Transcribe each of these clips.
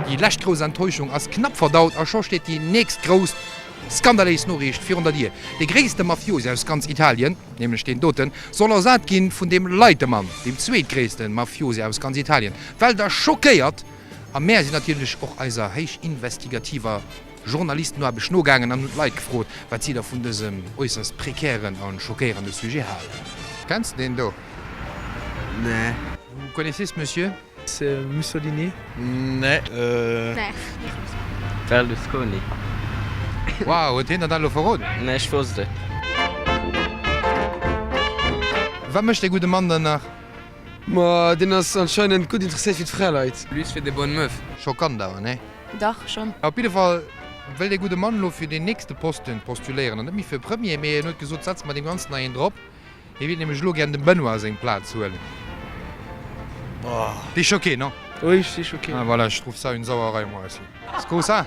Déi lescht grouss Enttäuschung ass knapp verdaut a scho steet déi nächst grouss skandaléis Noriicht virun der Dier. Dee gréisste Mafiosi aus ganz Italien, nämlech deen doten, soll ersat ginn vun deem leite Mann, deem zweetgréisste Mafiosi aus ganz Italien. D'Welt ass schockéiert a mär sinn natierlech och eiser héich investigativer Journalistenaarbecht nogaangen an hunn d'Leit gefrot, wat si da vun dësem äusserst prekären a schockéierende Sujet halen. Kenns de deen do? Nee. Vous connaissez ce monsieur? C'est Mussolini? Nee. Nee. Berlusconi. Wow, huet hien der dat elo verroden? Nee, ech wosst et. Wat mécht dee gudde Mann dann nach? Ma deen ass anscheinend gutt interesséiert fir d'Fraleit. Lui se fait des bonnes meufs. Schockant awer, nee? Dach, schonn. Op jidde Fall wëll dee gudde Mann elo fir deen nächste Posten postuléieren an net méi fir Premier, mee en huet gesot, setze mer deem Ganzen nach een drop. Hie wéilt nämlech elo gären dem Benoît seng Plaz huelen. T'es choqué, non? Oui, je suis choqué. Ah voilà, je trouve ça une sauerei moi aussi. Scusa?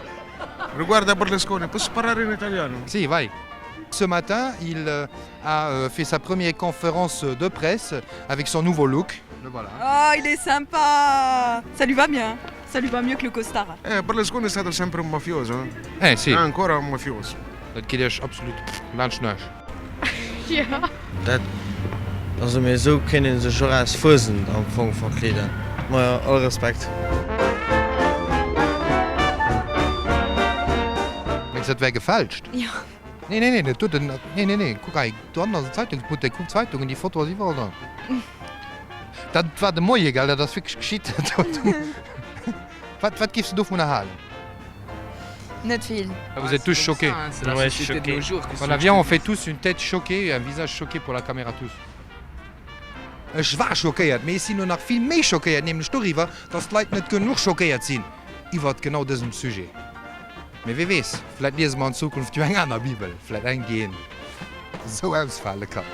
Riguardo a Berlusconi, posso parlare in italiano? Sì, vai. Ce matin, il a fait sa première conférence de presse avec son nouveau look. Le voilà. Oh, il est sympa! Ça lui va bien. Ça lui va mieux que le costard. Eh, Berlusconi è stato sempre un mafioso, eh? Eh, sì. È ancora un mafioso. Dat geet Iech absolut laanscht d'Nuesch. Dat, also mee esou kéint een sech och aus Fuesent am Fong verkleeden. Majo, all Respekt. Mengs dat wär gefälscht? Jo. Nee, nee, nee, dat doten, nee, nee, nee, kuck hei, dohannen ass en Zeitungsbuttek, kuck d'Zeitungen, déi Foto ass iwwerall dran. Dat war de Moie, gell, dat ass wierklech geschitt, dat doten. Wat, wat géifs de dovunner halen? Net vill. Ah, vous êtes tous choqués? Ouais, choqué. Voilà, viens, on fait tous une tête choquée, un visage choqué pour la caméra tous. Ech war schockéiert, mee ech sinn elo nach vill méi schockéiert, nämlech doriwwer, dass d'Leit net genuch schockéiert sinn iwwert genau dësem Sujet. Mee wee weess, vläit liese mer an Zukunft jo eng aner Bibel, vläit eng, déi een esou ausfale kann.